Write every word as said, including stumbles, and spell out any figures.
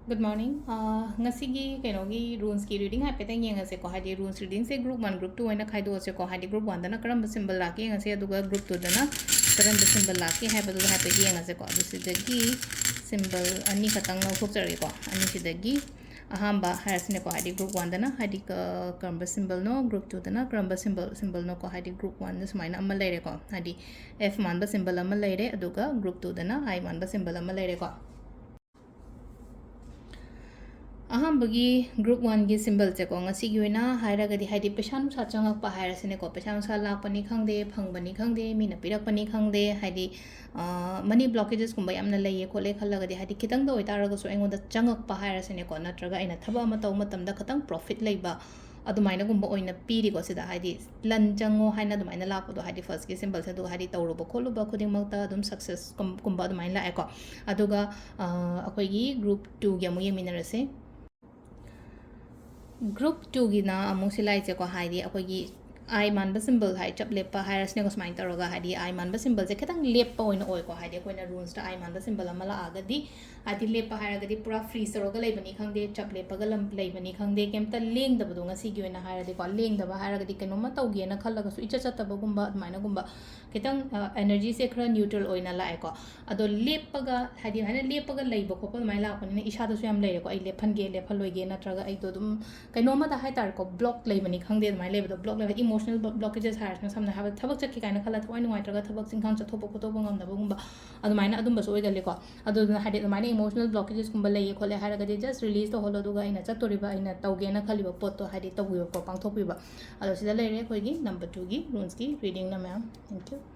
Good morning. ꯑꯥ, ꯉꯁꯤꯒꯤ ꯀꯩꯅꯣꯒꯤ runes ꯀꯤ reading ꯍꯥꯏꯐꯦꯠꯇꯪ ꯌꯦꯡꯉꯁꯦꯀꯣ꯫ ꯍꯥꯏꯗꯤ runes reading ꯁꯦ group one, group two ꯍꯥꯏꯅ ꯈꯥꯏꯗꯣꯛꯑꯁꯦꯀꯣ꯫ ꯍꯥꯏꯗꯤ group one ꯗꯅ ꯀꯔꯝꯕ symbol ꯂꯥꯛꯀꯦ ꯌꯦꯡꯉꯁꯦ, ꯑꯗꯨꯒ group two ꯗꯅ ꯀꯔꯝꯕ symbol ꯂꯥꯛꯀꯦ ꯍꯥꯏꯕꯗꯨ ꯍꯥꯏꯐꯦꯠ ꯌꯦꯡꯉꯁꯦꯀꯣ꯫ ꯑꯗꯨ ꯁꯤꯗꯒꯤ symbol ꯑꯅꯤꯈꯛꯇꯪ ꯂꯧꯊꯣꯛꯆꯔꯒꯦꯀꯣ꯫ ꯑꯅꯤꯁꯤꯗꯒꯤ ꯑꯍꯥꯟꯕ ꯍꯥꯏꯔꯁꯤꯅꯦꯀꯣ꯫ ꯍꯥꯏꯗꯤ group one ꯗꯅ ꯍꯥꯏꯗꯤ ꯀ-, ꯀꯔꯝꯕ symbol ꯅꯣ, group two ꯗꯅ ꯀꯔꯝꯕ symbol, symbol ꯅꯣꯀꯣ꯫ ꯍꯥꯏꯗꯤ group one ꯗ ꯁꯨꯃꯥꯏꯅ ꯑꯃ ꯂꯩꯔꯦꯀꯣ꯫ ꯍꯥꯏꯗꯤ F ꯃꯥꯟꯕ symbol ꯑꯃ ꯂꯩꯔꯦ, ꯑꯗꯨꯒ group two ꯗꯅ I ꯃꯥꯟꯕ symbol ꯑꯃ ꯂꯩꯔꯦꯀꯣ꯫ ꯑꯍꯥꯟꯕꯒꯤ group one ꯒꯤ symbol ꯁꯦꯀꯣ, ꯉꯁꯤꯒꯤ ꯑꯣꯏꯅ ꯍꯥꯏꯔꯒꯗꯤ, ꯍꯥꯏꯗꯤ ꯄꯩꯁꯥ ꯅꯨꯡꯁꯥ ꯆꯪꯉꯛꯄ ꯍꯥꯏꯔꯁꯤꯅꯦꯀꯣ, ꯄꯩꯁꯥ ꯅꯨꯡꯁꯥ ꯂꯥꯛꯄꯅꯤ ꯈꯪꯗꯦ, ꯐꯪꯕꯅꯤ ꯈꯪꯗꯦ, ꯃꯤꯅ ꯄꯤꯔꯛꯄꯅꯤ ꯈꯪꯗꯦ, ꯍꯥꯏꯗꯤ, ꯑ, money blockages ꯀꯨꯝꯕ ꯌꯥꯝꯅ ꯂꯩꯌꯦ ꯈꯣꯠꯂꯦ ꯈꯜꯂꯒꯗꯤ, ꯍꯥꯏꯗꯤ ꯈꯤꯇꯪꯗ ꯑꯣꯏꯇꯥꯔꯒꯁꯨ ꯑꯩꯉꯣꯟꯗ ꯆꯪꯉꯛꯄ ꯍꯥꯏꯔꯁꯤꯅꯦꯀꯣ, ꯅꯠꯇ꯭ꯔꯒ ꯑꯩꯅ ꯊꯕꯛ ꯑꯃ ꯇꯧꯕ ꯃꯇꯝꯗ ꯈꯤꯇꯪ profit ꯂꯩꯕ, ꯑꯗꯨꯃꯥꯏꯅꯒꯨꯝꯕ ꯑꯣꯏꯅ ꯄꯤꯔꯤꯀꯣ ꯁꯤꯗ, ꯍꯥꯏꯗꯤ ꯂꯟ ꯆꯪꯉꯣ ꯍꯥꯏꯅ ꯑꯗꯨꯃꯥꯏꯅ ꯂꯥꯛꯄꯗꯣ, ꯍꯥꯏꯗꯤ first ꯀꯤ symbol ꯁꯦ, ꯑꯗꯨꯒ ꯍꯥꯏꯗꯤ ꯇꯧꯔꯨꯕ ꯈꯣꯠꯂꯨꯕ ꯈꯨꯗꯤꯡꯃꯛꯇ ꯑꯗꯨꯝ success ꯀꯨꯝ-, ꯀꯨꯝꯕ ꯑꯗꯨꯃꯥꯏꯅ ꯂꯥꯛꯑꯦꯀꯣ꯫ ꯑꯗꯨꯒ, ꯑ, ꯑꯩꯈꯣꯏꯒꯤ group two ꯒꯤ ꯑꯃꯨꯛ ꯌꯦꯡꯃꯤꯟꯅꯔꯁꯦ꯫ Group two ꯒꯤꯅ ꯑꯃꯨꯛ ꯁꯤ ꯂꯥꯛꯏꯁꯦꯀꯣ, ꯍꯥꯏꯗꯤ ꯑꯩꯈꯣꯏꯒꯤ I ꯃꯥꯟꯕ symbol ꯍꯥꯏ, ꯆꯞ ꯂꯦꯞꯄ ꯍꯥꯏꯔꯁꯤꯅꯦꯀꯣ, ꯁꯨꯃꯥꯏꯅ ꯇꯧꯔꯒ, ꯍꯥꯏꯗꯤ I ꯃꯥꯟꯕ symbol ꯁꯦ ꯈꯤꯇꯪ ꯂꯦꯞꯄ ꯑꯣꯏꯅ ꯑꯣꯏꯀꯣ꯫ ꯍꯥꯏꯗꯤ ꯑꯩꯈꯣꯏꯅ runes ꯇ I ꯃꯥꯟꯕ symbol ꯑꯃ ꯂꯥꯛꯑꯒꯗꯤ, ꯍꯥꯏꯗꯤ ꯂꯦꯞꯄ ꯍꯥꯏꯔꯒꯗꯤ ꯄꯨꯔꯥ freeze ꯇꯧꯔꯒ ꯂꯩꯕꯅꯤ ꯈꯪꯗꯦ, ꯆꯞ ꯂꯦꯞꯄꯒ ꯂꯝ-, ꯂꯩꯕꯅꯤ ꯈꯪꯗꯦ, ꯀꯩꯝꯇ ꯂꯦꯡꯗꯕꯗꯣ, ꯉꯁꯤꯒꯤ ꯑꯣꯏꯅ ꯍꯥꯏꯔꯗꯤꯀꯣ, ꯂꯦꯡꯗꯕ ꯍꯥꯏꯔꯒꯗꯤ ꯀꯩꯅꯣꯝꯃ ꯇꯧꯒꯦꯅ ꯈꯜꯂꯒꯁꯨ ꯏꯆꯠ ꯆꯠꯇꯕꯒꯨꯝꯕ, ꯑꯗꯨꯃꯥꯏꯅꯒꯨꯝꯕ ꯈꯤꯇꯪ, ꯑ, energy ꯁꯦ ꯈꯔ neutral ꯑꯣꯏꯅ ꯂꯥꯛꯑꯦꯀꯣ꯫ ꯑꯗꯣ ꯂꯦꯞꯄꯒ, ꯍꯥꯏꯗꯤ ꯑꯗꯨꯃꯥꯏꯅ ꯂꯦꯞꯄꯒ ꯂꯩꯕ ꯈꯣꯠꯄ ꯑꯗꯨꯃꯥꯏꯅ ꯂꯥꯛꯄꯅꯤꯅ ꯏꯁꯥꯗꯁꯨ ꯌꯥꯝ ꯂꯩꯔꯦꯀꯣ, ꯑꯩ ꯂꯦꯞꯍꯟꯒꯦ, ꯂꯦꯞꯍꯜꯂꯣꯏꯒꯦ, ꯅꯠꯇ꯭ꯔꯒ ꯑꯩꯗꯣ ꯑꯗꯨꯝ ꯀꯩꯅꯣꯝꯃꯗ ꯍꯥꯏꯇꯥꯔꯦꯀꯣ, block ꯂꯩꯕꯅꯤ ꯈꯪꯗꯦ, ꯑꯗꯨꯃꯥꯏꯅ ꯂꯩꯕꯗꯣ, block ꯂꯩꯕ, emotional blo-, blockages ꯍꯥꯏꯔꯁꯤꯅ, ꯁꯝꯅ ꯍꯥꯏꯔꯕꯗ ꯊꯕꯛ ꯆꯠꯀꯦ ꯀꯥꯏꯅ ꯈꯜꯂ ꯊꯋꯥꯏ ꯅꯨꯡꯉꯥꯏꯇ꯭ꯔꯒ ꯊꯕꯛ ꯏꯪꯈꯥꯡ ꯆꯠꯊꯣꯛꯄ ꯈꯣꯠꯇꯣꯛꯄ ꯉꯝꯗꯕꯒꯨꯝꯕ, ꯑꯗꯨꯃꯥꯏꯅ ꯑꯗꯨꯝꯕꯁꯨ ꯑꯣꯏꯒꯜꯂꯤꯀꯣ꯫ ꯑꯗꯨꯗꯨꯅ ꯍꯥꯏꯗꯤ ꯑꯗꯨꯃꯥꯏꯅ emotional blockages ꯀꯨꯝꯕ ꯂꯩꯌꯦ ꯈꯣꯠꯂꯦ ꯍꯥꯏꯔꯒꯗꯤ just release ꯇꯧꯍꯜꯂꯣ, ꯑꯗꯨꯒ ꯑꯩꯅ ꯆꯠꯇꯣꯔꯤꯕ, ꯑꯩꯅ ꯇꯧꯒꯦꯅ ꯈꯜꯂꯤꯕ ꯄꯣꯠꯇꯣ ꯍꯥꯏꯗꯤ ꯇꯧꯕꯤꯌꯣꯀꯣ, ꯄꯥꯡꯊꯣꯛꯄꯤꯕ꯫ ꯑꯗꯣ ꯁꯤꯗ ꯂꯩꯔꯦ ꯑꯩꯈꯣꯏꯒꯤ number two ꯒꯤ runes ꯀꯤ reading ꯅ, ꯃꯌꯥꯝ꯫ Thank you.